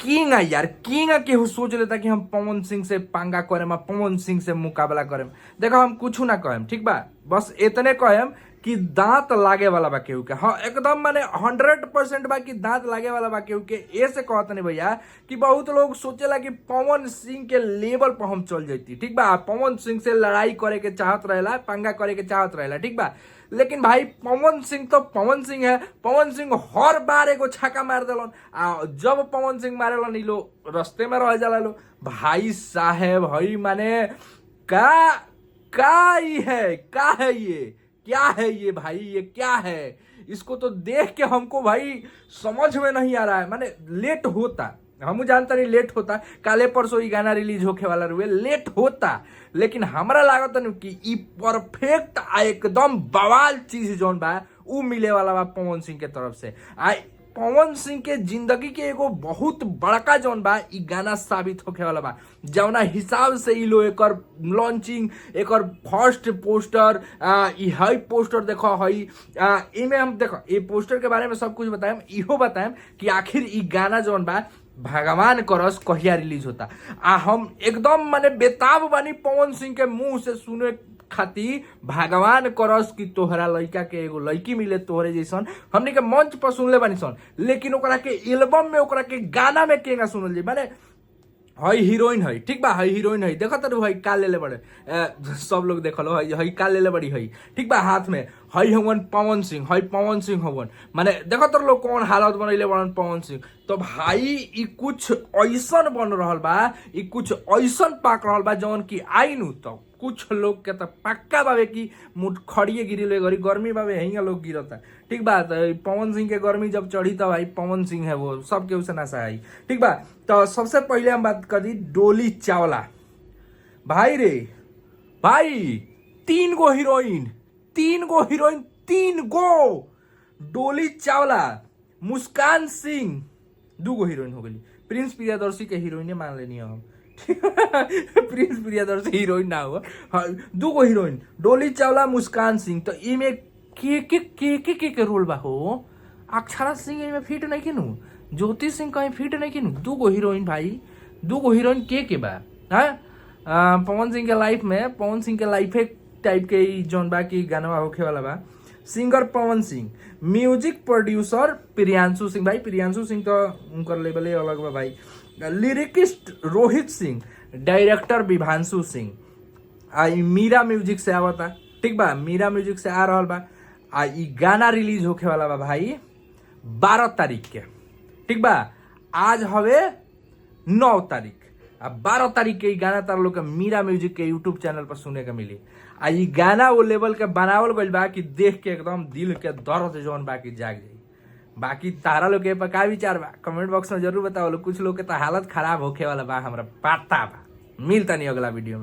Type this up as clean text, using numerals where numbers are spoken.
King यार king केहू सोच लेता कि हम पवन सिंह से पंगा करेम आ पवन सिंह से मुकाबला करेम। देखो हम कुछ ना कहेम, ठीक बा, बस इतने कहेम कि दांत लागे वाला बा केहू के। हाँ एकदम माने 100% बा कि दांत लागे वाला बा केहू के। ऐसे कहत नहीं भैया कि बहुत लोग सोचेला कि पवन सिंह के लेवल पर हम चल जैती, ठीक बा, पवन सिंह से लड़ाई करे के चाहत रहेला, पंगा करे के चाहत रहेला, ठीक बा। लेकिन भाई पवन सिंह तो पवन सिंह है, पवन सिंह हर बार एगो छक्का मार देलन आ जब पवन सिंह मारेलन इ लोग रस्ते में रह जाला लो। भाई साहेब हई माने का का ई है, का है ये, क्या है ये भाई, ये क्या है? इसको तो देख के हमको भाई समझ में नहीं आ रहा है। माने लेट होता, हमू जानता नहीं लेट होता, काले परसों ई गाना रिलीज होखे वाला रुए, लेट होता, लेकिन हमरा लागत नहीं कि ई परफेक्ट आ एकदम बवाल चीज जौन बा उ मिले वाला बा पवन सिंह के तरफ से। आ पवन सिंह के जिंदगी के एगो बहुत बड़का जौन बा ई गाना साबित होखे वाला बा। जौना हिसाब से ई लो एकर लॉन्चिंग, एकर फर्स्ट पोस्टर, ई हई पोस्टर देखो हई, इमे हम देखो ई पोस्टर के बारे में सब कुछ बताएम, इहो बताएम कि आखिर ई गाना जौन बा भगवान करस कहिया रिलीज होता। आ हम एकदम माने बेताब बानी पवन सिंह के मुंह से सुने खातिर, भगवान करस कि तोहरा लड़का के एगो लड़की मिले तोहरे जैसन। हमनी के मंच पर सुनले बानी सन, लेकिन ओकरा के एल्बम में ओकरा के गाना में केगा सुनल जी। माने हई हीरोइन है, ठीक बा, हई हीरोइन है, देखत रहू हई का लेले बड़े, सब लोग देखल हो, हई हई का लेले बड़ी हई, ठीक बा, हाथ में हई हवन पवन सिंह, हई पवन सिंह हवन, माने देखत रहो लोग कौन हालत बनैले बड़न पवन सिंह। तो भाई ई कुछ ऐसन बन रहल बा, ई कुछ ऐसन पाक रहल बा जौन की आई नु तो कुछ लोग के तो पक्का बावे कि मुठ खड़िए गिरी घरी गर्मी बावे यहीं लोग गिरता, ठीक बा। तो पवन सिंह के गर्मी जब चढ़ी तो भाई पवन सिंह है वो सबके उसे नशा आई, ठीक बा। तो सबसे पहले हम बात करी डोली चावला। भाई रे भाई, तीन गो हीरोइन, तीन गो हीरोइन, तीन गो डोली चावला, मुस्कान सिंह, दू गो हीरोइन हो गई। प्रिंस प्रियदर्शी के हीरोइने मान लेनी हम, प्रिंस प्रियदर्शी हीरोइन ना हुआ। हाँ, दू गो हीरोइन डोली चावला, मुस्कान सिंह। तो इमे के रोल बा हो? अक्षरा सिंह इमे फिट नहीं किनु, ज्योति सिंह कहीं फिट नहीं किनु। दू गो हीरोइन भाई, दू गो हीरोइन के बा? हाँ, पवन सिंह के लाइफ में, पवन सिंह के लाइफे टाइप के ई जौन बा की गाना होखे वाला बा। Singer Pawan Singh, music producer Priyanshu Singh, भाई प्रियांशु सिंह तो उनकर लेवल ही अलग बा भाई। Lyricist Rohit Singh, director Vibhanshu Singh. आ ई मीरा म्यूजिक से आवता, ठीक बा, मीरा म्यूजिक से आ रहल बा। आ ई गाना रिलीज होखे वाला बा भाई 12 तारीख के, ठीक बा। आज हवे 9 तारीख, आ 12 तारीख के ई गाना तार लोग के मीरा म्यूजिक के यूट्यूब चैनल पर सुने के मिली। आ ई गाना वो लेवल के बनावल गइल बा कि देख के एकदम दिल के दर्द जौन बा कि जाग जाई। बाकी तारा लोग के पर का विचार बा कमेंट बॉक्स में जरूर बताओ। कुछ लोग के तो हालत खराब होखे वाला बा, हमरा पता बा। मिलता नहीं अगला वीडियो में।